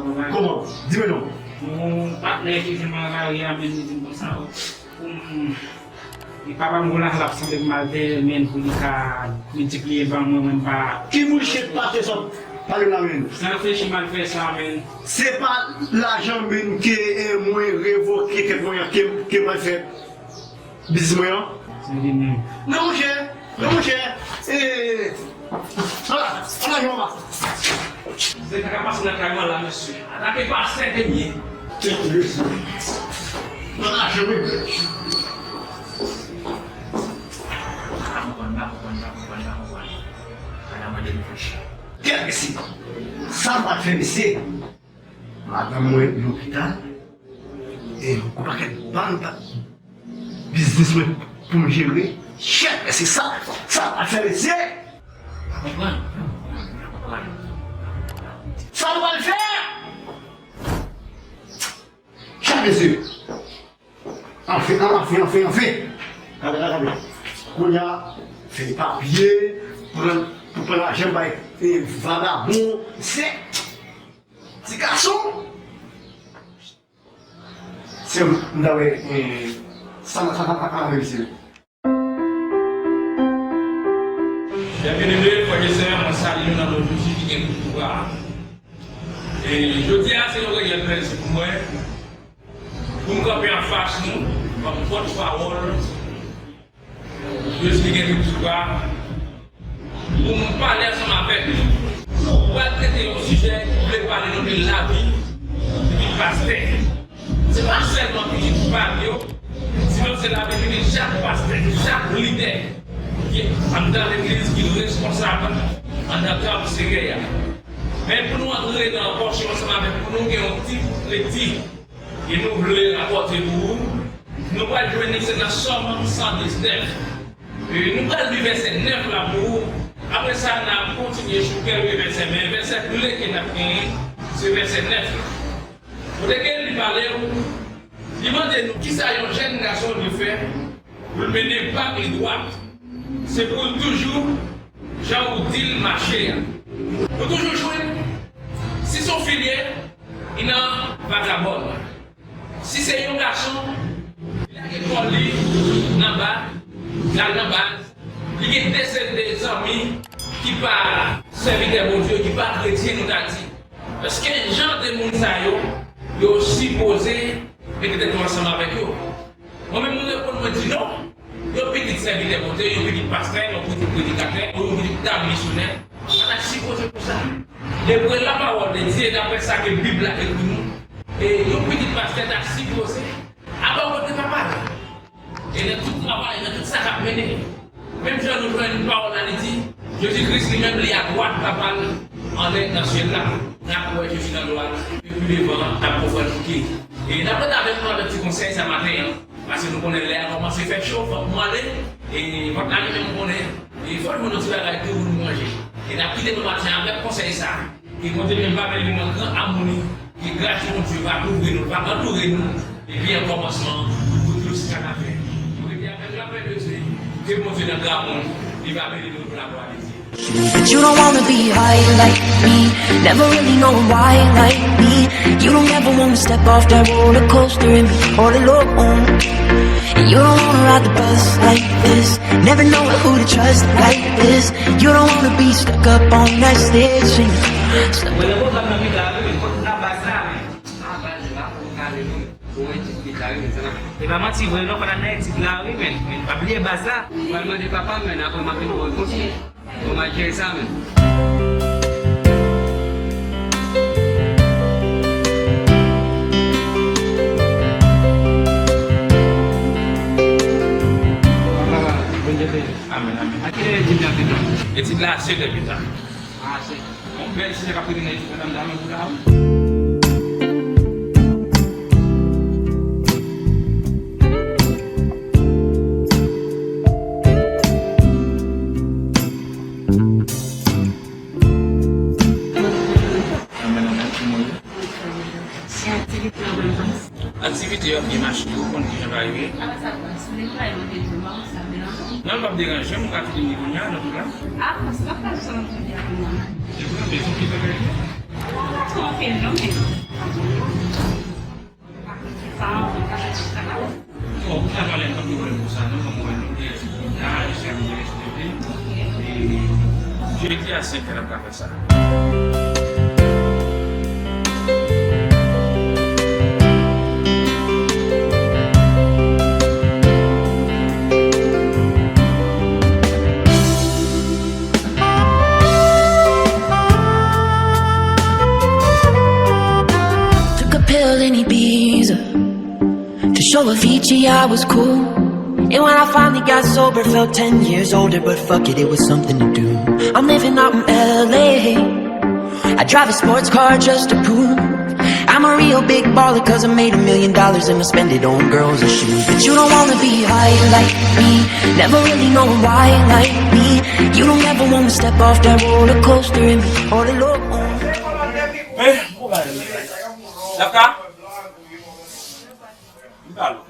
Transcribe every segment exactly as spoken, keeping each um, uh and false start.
Kòman? Di mwen non. Yon patnè ki jwenn mwen nan lari a, men li di m konsa, o, pou m, e papa m gon lajan l ap sanble pou m al dèyè l, men pou li ka miltipliye ban mwen, mwen m pa. Ki bullshit pate sa w ap pale la, men? San reflechi, m al fè sa, men. Se pa lajan, men, ke, eh, mwen revoke tèt mwen an, ke, ke mwen fè biznis mwen an. Se li menm. Non, monchè. Non, monchè. Eh, ala, ala, jwè anba. Se sa k ap pase nan kay mwen la, mesye. Atake pastè Demye. Tèt mesye. Ala, jwè. Pa konprann, pa konprann, pa konprann, pa konprann. Ala mande reflechi. Kèt mesye. Sa m pa t fè, mesye. Madanm mwen lopital. E yon pakèt bal, biznis mwen pou m jere. Chèf, se sa, sa ap fè mesye. Pa konprann. Sa nou pral fè? Chèf, mesye. Anfen, anfen, anfen, anfen. Gade, gade, gade. Kounye a, fè papye, pran, pou pran lajan bay, e, vagabon, se, ti gason. Se m ta wè, eh, sa, sa, sa, sa, sa, sa, mesye. Chè byeneme, frè e sè, mwen salye nou nan non Jezi ki gen tout pouvwa a. E jodi a, se yon reyèl plèzi pou mwen, pou m kanpe anfas nou, kòm pòtpawòl Jezi ki gen tout pouvwa, pou m pale ansanm avèk nou. Nou pral trete yon sijè ki vle pale nou de lavi pitit pastè. Se pa sèlman pitit pa m yo, sinon se lavi pitit chak pastè, chak lidè ki anndan legliz, ki responsab anndan kay Senyè a. Men pou nou antre nan pòsyon ansanm avèk nou, nou gen yon ti bout lekti ke nou vle rapòte pou ou. Nou pral jwenn li se nan Sòm san diznèf. E nou pral li vèsè nèf la pou ou. Apre sa, n a kontinye chouke rive vèsè, men vèsè kle ke n ap genyen, se vèsè nèf la. Kote ke li pale, li mande nou kisa yon jèn gason dwe fè pou l mennen bak li dwat. Se pou l toujou jan ou di l mache a. Ou toujou jwenn, si se yon fi l ye, li nan vagabòn. Si se yon gason, li lage kò li nan ba, l al nan baz, li gen de seri de zanmi ki pa sèvitè Bondye, ki pa kretyen, nou ta di. Èske jan de moun sa yo, yo sipoze mete tèt nou ansanm avèk yo? Mwen menm, mwen reponn, mwen di non. Yon pitit sèvitè Bondye, yon pitit pastè, yon pitit predikatè, yon pitit dam misyonè, pa ta sipoze konsa. Dapre lapawòl de Dye, dapre sa ke Bib la ekri nou, e yon pitit pastè ta sipoze abandone papa l. E nan tout travay, nan tout sa k ap mennen. Menm jan nou jwenn pawòl la, li di, Jezi Kris li menm, li adwat Papa l anlè nan syèl la. N ap wè Jezi nan glwa l, e pi devan, n ap konprann pou ki. E n ap rete avèk nou avèk ti konsèy sa maten an, paske nou konnen lè a kòmanse fè cho, fòk nou ale, e fòk n ale, men nou konnen, e fòk nou jwenn yon ti bagay tou pou nou manje. E n ap kite nou maten an avèk konsèy sa. Ke Bondye li menm pa beni nou nan gran amou li, ke gras Bondye va kouvri nou, va antoure nou, depi an kòmansman, pou tout sa n a fè. Nou rete avèk lapè de Dye, ke Bondye nan gran amou li va beni nou pou laglwa de Dye. But you don't wanna be high like me. Never really know why like me. You don't ever wanna step off that roller coaster and be all alone. And you don't wanna ride the bus like this. Never know who to trust like this. You don't wanna be stuck up on that stage singing. Mwen nan pwogram nan pita wi, men kot nan baz la, men. Ah, baz la, ou kale wi. Ou etid pita wi, men sa. E pa manti vre non, pandan nan etid la wi, men, men pa bliye baz la. Mwen mande papa m, men apre m ap vin wè l konsa. Bon, m al jere sa, men. Amèn, amèn. A kilè etid la fini? Etid la a sèt è pita. A, sèt è. Yon bèl sijè k ap rete nan etid madanm Dame pou la, wi. Amèn, amèn. Kòman w ye? Se aktivite yo ap byen pase. Aktivite yo ap byen mache, ou konn kijan bagay yo ye. Apa sa, si w vle pale, mwen te di w, mwen sa deranje w. Non, l p ap deranje m, ou ka kite m li kounye a, nan tout la. Ah, paske w ap pale sa nan tout la kounye a. E pou mwen, se yon pye bagay li ye. Bon, ou pa pale anpil pou sa, non, kòm ou wè nou gen ti pita, jan nou gen eksplike. E jedi a senk è n ap ka fè sa. Took a pill in Ibiza to show Avicii I was cool. And when I finally got sober, felt ten years older, but fuck it, it was something to do. I'm living out in L A. I drive a sports car just to prove I'm a real big baller, 'cause I made a million dollars and I spend it on girls and shoes. But you don't wanna be high like me, never really knowing why like me. You don't ever wanna step off that roller coaster and be all alone. Daka? Daka?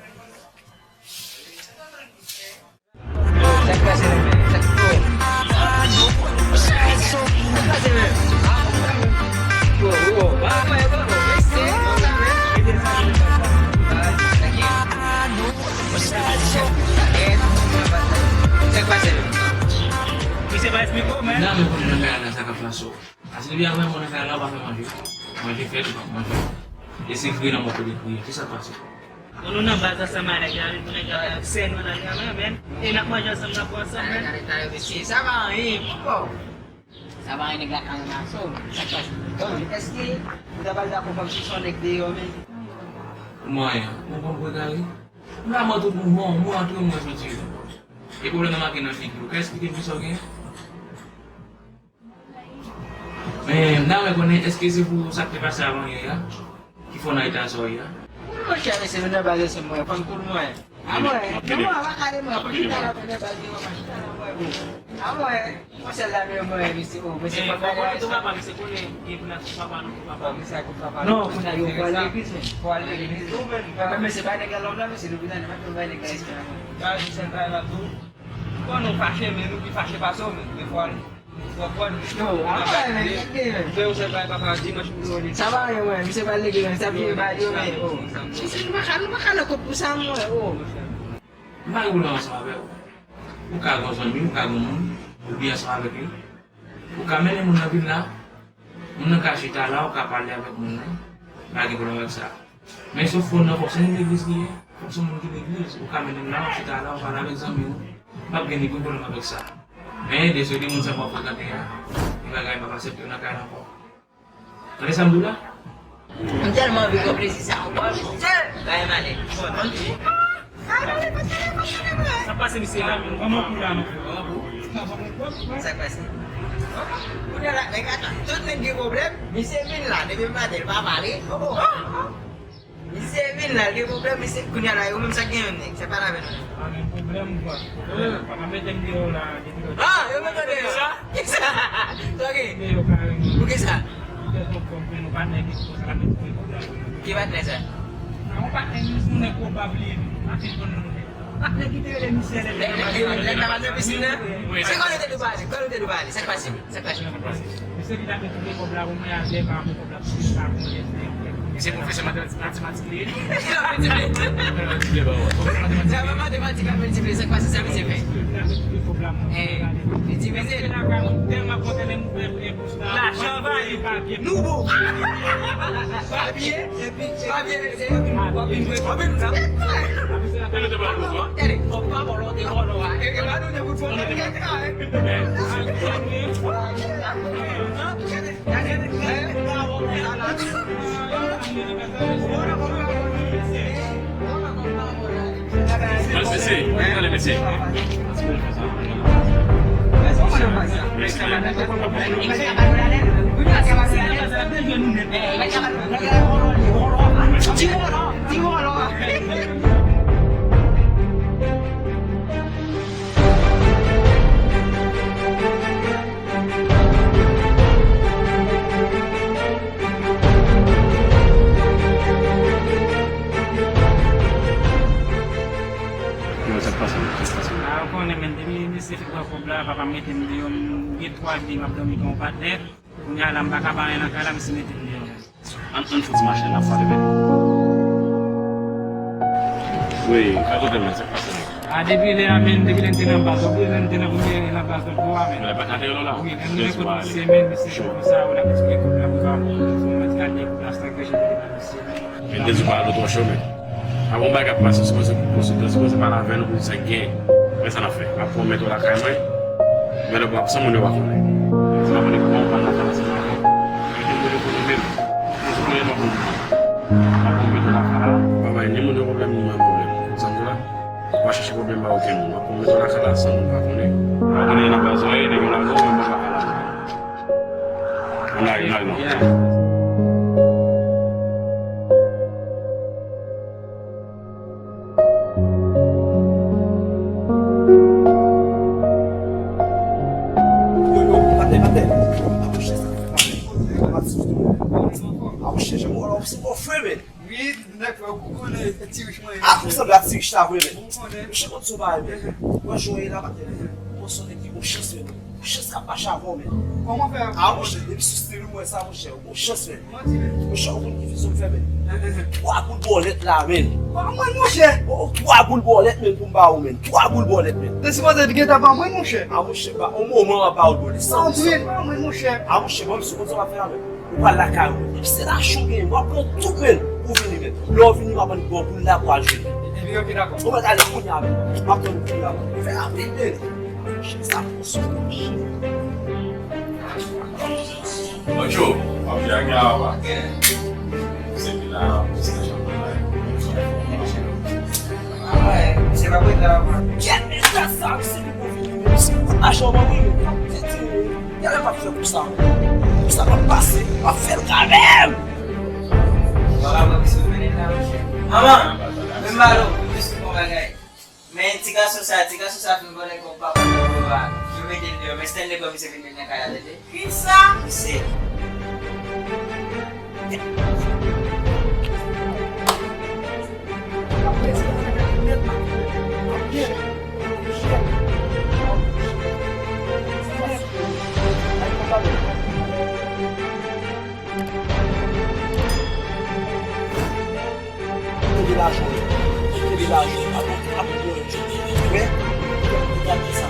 Misye pa esplike w, men. Nan, men konnen nan kay la, sa k ap pase w. Paske depi avan mwen nan kay la, ou pa fè manje. Manje fèt, ou pa manje. E se kriye nan mwen pou li kriye. Kisa k pase? Bon, nou nan baz ansanm a nèg la, nou nèg la, sè nou nan kay la, men. E n ap manje ansanm, n ap bwè ansanm, men. Gade, gade, mesye, sa pa anyen, poko. Sa pa anyen, nèg la ka ranmase w. Sa k pase? Bon, èske ou ta pral dakò kòmsi se yon nèg deyò, men? Mwen, ou konn pregari? M ka mwen tout mouvman, mwen antre, mwen soti. E pwoblèm nan make nan figi w. Kès ki te di sa w gen? Men, m ta renmen konnen, èske se pou sa k te pase avan yè a ki fè w nan eta sa w ye a? Wi, monchè, mesye, nou nan baz ansanm, mwen, fanm koul mwen. A mwen, non, mwen, pa kale mwen, pou chita la, mwen nan baz yo, mwen chita la, mwen, bon. A mwen, mwen sèl la, mwen, mwen, mesye, oh, mesye, pa kale mwen. Papa, mesye, konnen, gen pou nan papa, non, papa. Bon, mesye, ak papa, non, kounye a, yo pral legliz, men. Pral legliz. Mwen, mesye, pa nèg la lòm la, mesye, nou vin ale, pa nou bay nèg la espè, mwen. Ba, mesye, bay la tou. Bon, nou fache, men nou pi fache pase w, men, defwa, nou. Yo, a mwen, men, men. Fè yon sèl bagay, papa, dimanch pou nou ale. Sa pa anyen, mwen. Misye pral legliz, men. Sa vye bagay yo, men. Oh. Misye, nou pa ka, nou pa ka nan kont pou sa, mwen. Oh. M pa gen pwoblèm ansanm avè w. Ou ka gen zanmi, ou ka gen moun, ou byen ansanm avèk li. Ou ka mennen moun nan vil la. Moun nan ka chita la, ou ka pale avèk moun nan. Pa gen pwoblèm avèk sa. Men sof fò nan fòk se nan legliz li ye. Fòk se moun ki legliz. Ou ka mennen l la, ou chita la, ou pale avèk zanmi w. M p ap gen ni pwoblèm avèk sa. Men, dezole, moun sa m ap frekante a, gen bagay m p ap aksepte nan kay la ankò. Tande sa m di w la? M tèlman anvi pran plezi sa ankò, mesye. Bay malè. Sa pase misye la menm. Kòman pou la menm? Sa pase? Kounye a la, nèg ata, tout nèg gen pwoblèm. Misye vin la, depi maten, li pa pale. Oh, oh. Misye vin la, li gen pwoblèm, misye, kounye a la, yo menm sa gen yon nèg, se pa lamen non. Pa gen pwoblèm, bòs. Hmm. Pa ka mete m deyò la, depi lòt. Ah, yo mete w deyò. Kisa? Kisa? Sa gen? Deyò kareman. Poukisa? Poutèt yon kòb, men nou patnè ki konsa la, met pou pwoblèm. Ki patnè sa? A, yon patnè, nou, nou nèg kòb pa bliye, nou. Pa te konn nou nèg. Patnè ki te rele misye lè. Nèg, nèg, nèg la pa nan pisin nan? Wi. Se kòb nou te dwe pale, kòb nou te dwe pale, sa k pase? Sa k pase? Misye ki t ap ekite kòb la pou mwen a, lè pa pou kòb la, pou sa pou mwen, se, se. Misye pwofesè matematik, matematik li ye. Ki lòt misye? Matematik li ye, ba wè. Pwofesè matematik. Sa pa matematik la, men li di, sa k pase, sa misye fè? Li t ap ekite kòb la, mwen. Eh, li di, mesye. Misye la, mwen tèlman kontan, lè m ouvè, eh, bouch la. Lajan anvayi. Nou bon. Papye. Epi, pa byen, se yo ki w ap vin, w ap vin, w ap vin, w ap vin. Tande, fò pa vòlò, te vòlò a. E, e, pa nou te fout fò, Mas, mesye, ale, mesye. Yo, sa k pase, sa k pase. A, ou konnen, men, depi misye fin pran kòb la, papa mete m deyò, m gen twa vye, m ap dòmi kon yon patnè. Kounye a la, m pa ka ba anyen nan kay la, misye mete m deyò menm. Ann, ann fouti machin, n ap pale, men. Wi, rakonte mwen, sa k pase la? A, depi lè a, men, depi lè n te nan baz, w ap wè lè n te nan premye nan baz lòt bò a, men. Lè pa ka te rele w la? Wi, men nou gen kote misye, men, misye konsa, w ap eksplike tout la, pou sa, pou mwen, ti gade pou plas la, ke jete nan misye. Men te di w pa al twò cho, men. Avan yon bagay ap pase, w sipoze konsilte, w sipoze pale avè nou pou di sa k genyen. Men sa n ap fè. M ap pran w mete w lakay mwen. Men lè w ap san moun yo pa konnen. Sa pa konnen kòman w pral lakay la, sa pa konnen. Mete moun yo konnen menm. Mete moun yo pa konnen. M ap pran w mete w lakay la. Pa bay ni moun yo pwoblèm, ni mwen pwoblèm. Ou konprann sa m di w la? Ou pa chèche pwoblèm ba okenn moun. M ap pran w mete w lakay la san moun pa konnen. Pa konnen nan baz ou ye, nèg yo lage w, men mwen pa ka lage w. Ann ale, ann ale, non. Yo, yo, patè, patè. A monchè, sa fè patè. A monchè, jan mwen wè la, se bon fre, men. Wi, nèg fè, ou konnen ti rich mwen ye. A, ou sanble a ti rich la vre, men. Ou konnen. Monchè, konn sou bagay, men. Mwen jwe la, patè. Mwen se yon nèg ki gon chans, men. Gon chans k ap mache avè w, men. Kòman fè? A, monchè, depi sou stil ou wè sa, monchè, gon chans, men. Manti, men. Monchè, ou konn ki fizyon m fè, men. Twa boul bòlèt la, men. Pa mwen, monchè. O, twa boul bòlèt, men, pou m ba ou, men. Twa boul bòlèt, men. Te sipoze gentan ban mwen, monchè. A, monchè, ba, yon moman w ap ba ou bòlèt. San, san. Ban mwen, monchè. A, monchè, ban m sou konn sa w ap fè la, men. Ou pral lakay ou. Epi se lajan w genyen, w ap pran tout, men. Ou vini, men. Lè w vini, w ap annik ba w boul la pou al jwe. Epi, ok, dakò. Ou mèt ale kounye a, men. M ap tann ou kounye a, men. Fè rapid, men. Monchè, sa pran sou monchè. Bonjou, w ap jwe ak Yara pa? Se vin la, se nan chanm nan la. Ah ouais, misye pa prete la, papa. Kèt, men sa, sa, misye vin pou vini, men misye pran lajan mwen, wi, men. Kèt, men, kèt, men pa fè pou sa, men. Pou sa pa pase, pa fè l kanmenm. Papa, mwen, misye vin la, monchè. Manman, men m ba nou, misye bon bagay. Men ti gason sa, ti gason sa fin vòlè kòb papa nan biro a. Yo mete l deyò, men Stanley pran misye vin met nan kay la, tande. Kisa? Misye. Kenbe lajan w. Kenbe lajan w. Ap, ap, ap, ap, ap, ap, gade sa.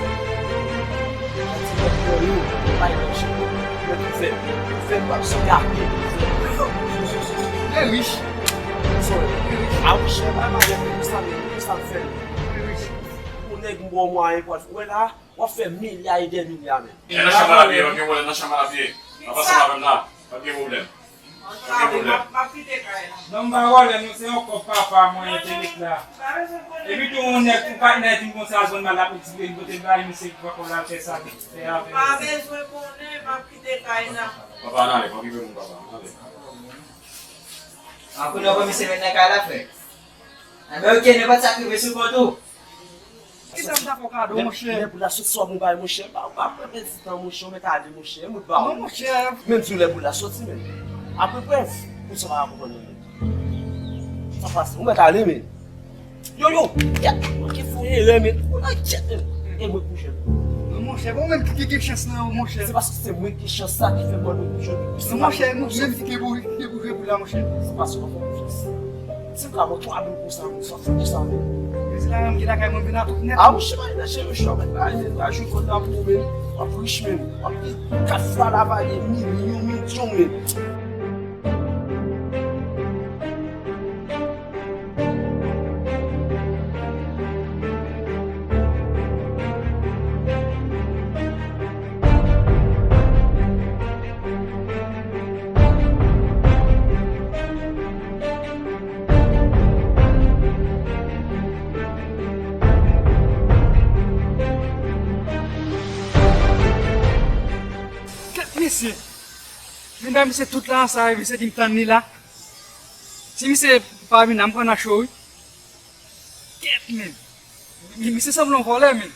Gade sa, yo, bay manje. Yo, ki fè, ki fè, pa, se gate, ki fè. Trè rich. Sorry. Trè rich. A, monchè, bay manje, pou sa, pou sa, fè. Trè rich. Pou nèg, m ba w mwayen, pou al, wè la, w ap fè milya e dè milya, men. E nan chanm a lapye, ok, wè, nan chanm a lapye. Papa sa avè m la. Pa gen pwoblèm. Pa gen pwoblèm. M ap kite kay la. Non, m pa wòlè, non, se yon kòb papa mwen te met la. Epi tou, yon nèg, yon patnè di m konsa, al jwenn mal, l ap eksplike m kote l bay misye ki poko la fè sa, fè avè l. Pa bezwen konnen, m ap kite kay la. Papa, ann ale, pa okipe moun, papa, ann ale. A, kounye a, kòman misye met nan kay la, frè? Enben, ok, nenpòt sa k rive sou kont ou. Kisa m ta fè w kado, monchè? Men, men pou la sot swa m bay, monchè. Ba, ba, pa pèdi tan, monchè, ou mèt ale, monchè. Mwen ba ou. Non, monchè. Men m di w lè pou la soti, men. Apre prèv, pou sa pa konprann, men. Sa pase, ou mèt ale, men. Yo, yo, kèt, manke fè yon erè, men. Ou nan kèt, men. E mwen pou jwenn. Non, monchè, bon, menm ki gen chans nan, monchè. Se paske se mwen ki gen chans sa ki fè mwen mwen pou jwenn. Non, monchè, mwen menm ki gen pou, ki gen pou jwe pou la, monchè. Se paske mwen fè konfyans. Si m ka ba w twa boul konsa, men, sa fè konsa, men. Men se la menm ki lakay mwen vin a tout nèt. A, monchè, pa gen cheri, cheri, men, pa gen, pa jwe kòd la pou ou, men. W ap rich, men. W ap gen kat fwa Lavalye, milyon, milyon, men. Kèt mesye! Vin bay misye tout lajan sa, epi misye di m tann li la. Si misye pa vin la, m pran nan cho, wi. Kèt, men! Mi-, misye sanble yon vòlè, men!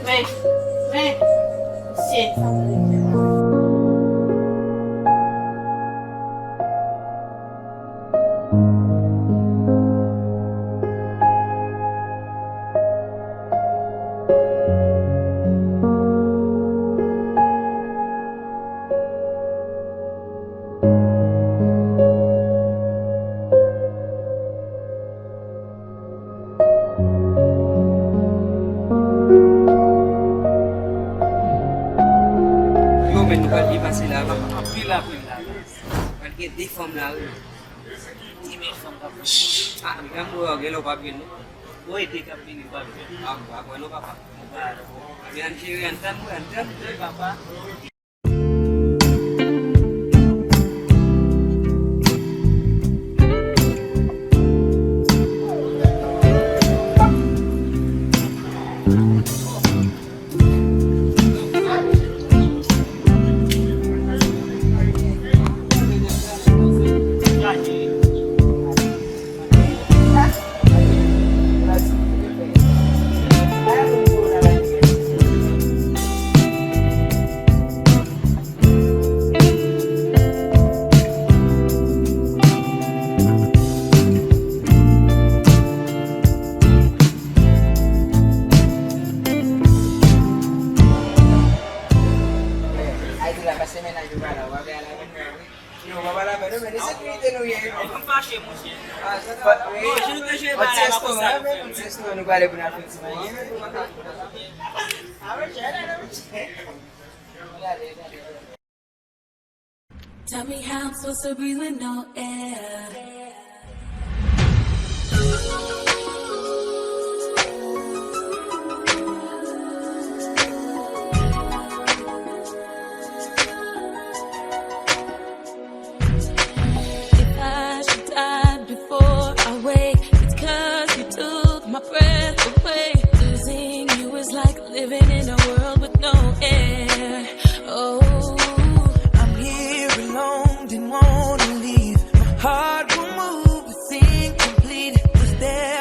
Men, men, mesye. Yo, men nou pral byen pase la, papa. Anpil aprè la. Pral gen de fanm la, wi. Ti bèl fanm k ap vini. Ah, men gade, gen lè w p ap jwenn, non. Wi, de k ap vini, w p ap jwenn. Ah, m pa kwè, non, papa. M pa kwè. Men ann jere, ann tann, wi, ann tann, wi, papa. Yo, papa la, men, men, se sekirite nou ye, yo. M fache, monchè. Bon, si nou te jwe bagay la konsa, nou fè. Ti restoran, nou prale pou n al fè ti manje. Tell me how I'm supposed to breathe with no air. If I should die before I wake, it's 'cause you took my breath away. Losing you is like living in a world with no air. Oh, I'm here alone, didn't wanna leave. My heart will move, it's incomplete. Was there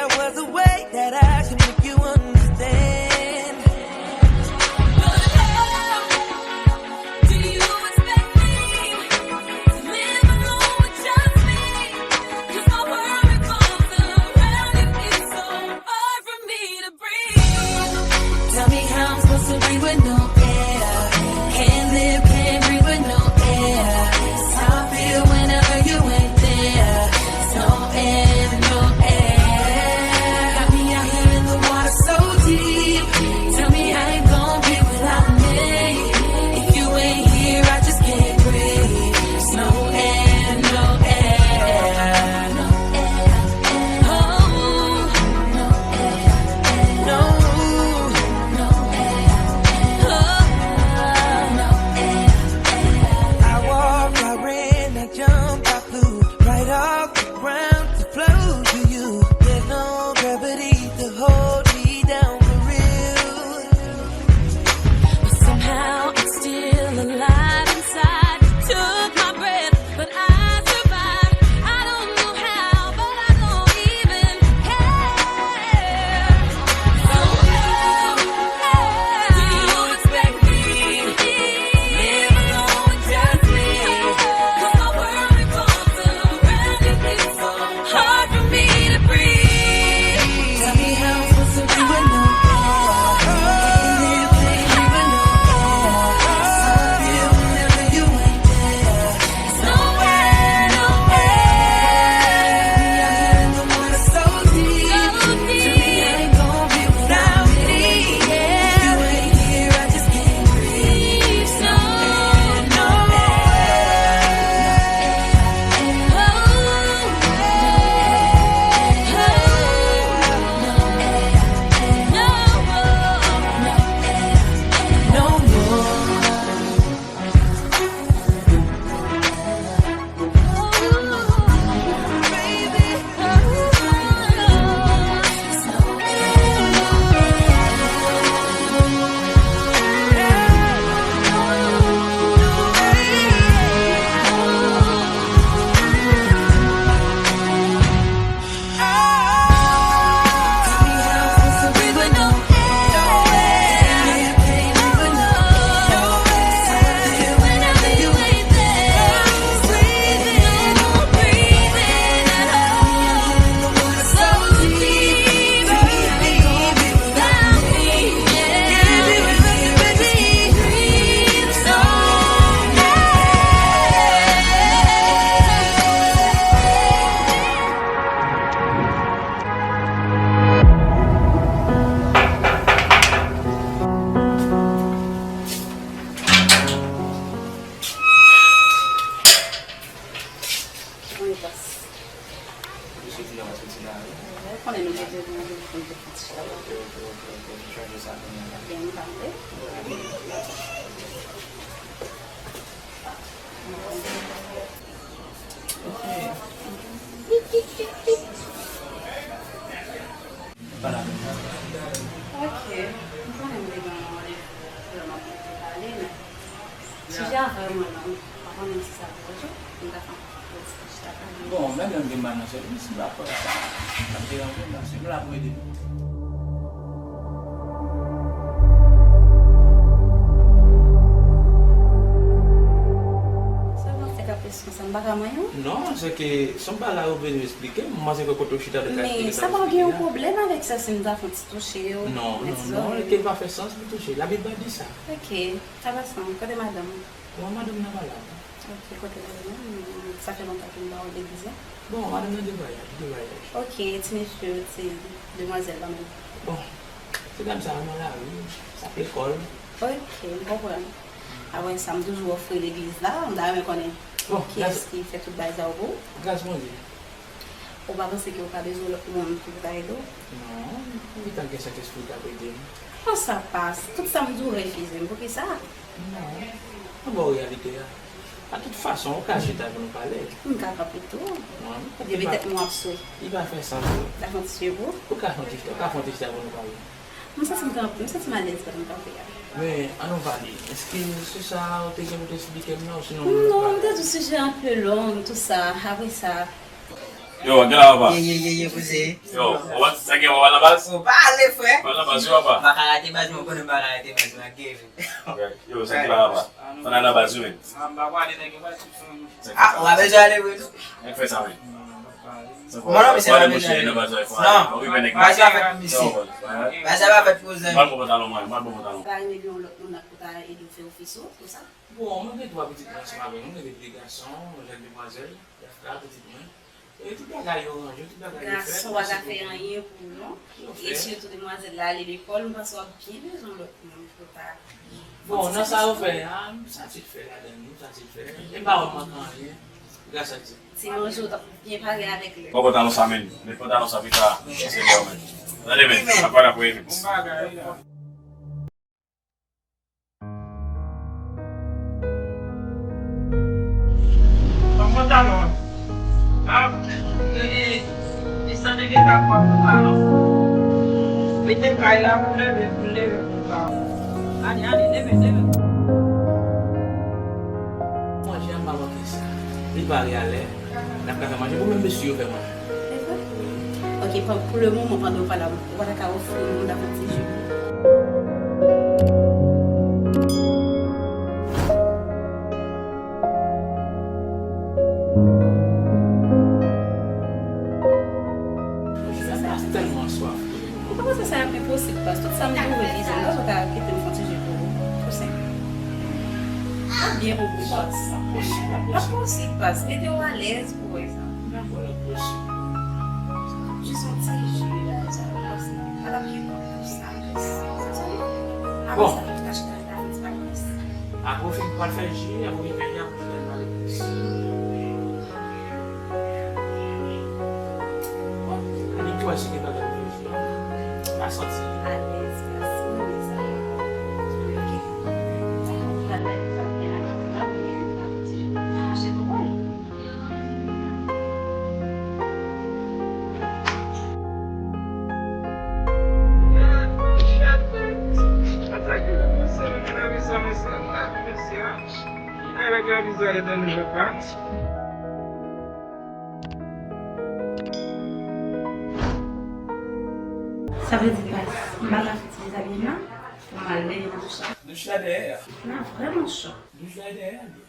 Mesye Dylan ap soti la, wi. Ou konnen nou gen de randevou pou nou te fè ti chita. Ok, ok, ok, ok. M chanje sa kounye a la. Byen, m pa vle. Ok. Pa la pèn. Ok. M konnen m te gen yon randevou lè m ap mete pale, men sijè a vrèman long. M pa konnen si sa pou jwe. M ta fè yon ti chita pale. Bon, menm lè m gen mal nan sèvis, m pa kwè sa ap deranje m, paske m la pou ede nou. Sèlman se kaprisyon sa, m pa ka manyen w. Non, se ke se yon bagay ou vle eksplike m, mwen se ke kote w chita de Men, sa pa gen yon pwoblèm avèk sa si m ta fè yon ti touche yo. Non, non, non, li pa fè sans pou touche. Labib pa di sa. Ok, an pasan, kote madanm ou? Bon, madanm nan pa la. Ok, kote madanm ou? Sa fè lontan ke m pa wè l legliz la. Bon, madanm nan de vwayaj, de vwayaj. Ok, ti mesye yo, se demwazèl la menm. Bon, se dam sa a nan lari, sa ap lekòl. Ok, m konprann. Apre sa, m toujou ofri legliz la, m ta renmen konnen kiyès ki fè tout bagay sa yo pou ou. Gras Bondye. Ou pa panse ke ou ka bezwen lòt moun ki pou ta ede w? Non, m gentan gen Sentespri k ap ede m. Kòman sa pas? Tout sa m di w refize m, poukisa? Non, mwen ba w reyalite a. A tout fason, ou ka chita pou nou pale. M ka kanpe tou. Non, ebyen petèt mwen ap swe. Li pa fè sans tou. Ou ka fè yon ti chita, ou ka fè yon ti chita pou nou pale. M santi m kanpe, m santi m alèz pandan m kanpe a. Men, ann nou pale. Èske se sa ou te gen pou te eksplike m nan, osinon... Non, m te di w sijè an pe long, tou sa. Apre sa, Yo, gen la papa. Ye, ye, ye, ye, kouzen. Yo, ou wè sa gen wè nan baz? Ou pa ale, frè. Wè nan baz, yo, papa. M pa ka rate baz, mwen konnen m pa ka rate baz, mwen geri. Yo, sa gen la papa. Fò n al nan baz, wi, men. Ah, ou pa bezwen ale vre, non? Nèg fè sa, wi. Mwen non, misye pa bezwen ale. Non. Baz la fèt pou misye. Baz la pa fèt pou zanmi. Mwen bon pantalon, mwen. Mwen bon pantalon. Pa renmen gen yon lòt moun pou ta ede w fè ofis ou, konsa? Bon, mwen gen twa pitit mwen ansanm avè m, mwen gen de gason, yon jèn demwazèl, Dafka, pitit mwen. E tout bagay yo ranje, tout bagay yo fèt. Gason pa ka fè anyen pou ou, non. E sitou demwazèl la ale lekòl, m panse w ap byen bezwen lòt moun pou ta... Bon, nan sa yo fè a, m satisfè ladan l, m satisfè. E m pa wè m manke anyen, gras a Dye. Ti manje w t ap byen pare avèk lè. Pran pantalon sa, men. Met pantalon sa pita, Senyè, men. Tande, men. N ap pale apre, men. Pran pantalon an. Ah, e, e, e sa te gen ta pran pantalon. Mete kay la pou leve, pou leve pou sa. Ale, ale, leve, leve. Manje an pa manke sa. Li pare alè. N ap ka fè manje pou menm mesye yo fè manje. Se vre? Wi. Ok, pou, pou le moman, pandan w pa la, ou pa ta ka ofri moun nan yon ti ji pou... Sa tèlman swaf. Ou pa panse sa ap enposib, pas tout sa m di w, wi, Lizan, lè w ta kite m fè yon ti ji pou ou. Tou senp. Ap byen pou ou, pas. Ap posib, pas. Mete w alèz pou w wè sa. Dakò, l ap posib. Jis yon ti ji la, sa ap posib. Pa t ap gen kòb pou sa. Sa sòti. Bon. Apre sa, nou ta chita, nou ta fè ti vakansi. Apre w fin pral fè ji, apre w vin fè ji, apre w vin pale plis. Bon, annik tou wè si gen bagay pou fè ji. Pa santi. Alèz, pas, mwen renmen sa. Ok. Sa konn pral la, sa byen la, la, mwen renmen sa. Mache pou mwen. Sa vle di, pas, m pa ka fè ti dezabiman pou m al benyen nan douch la. Douch la dèyè a. La vrèman cho. Douch la dèyè a.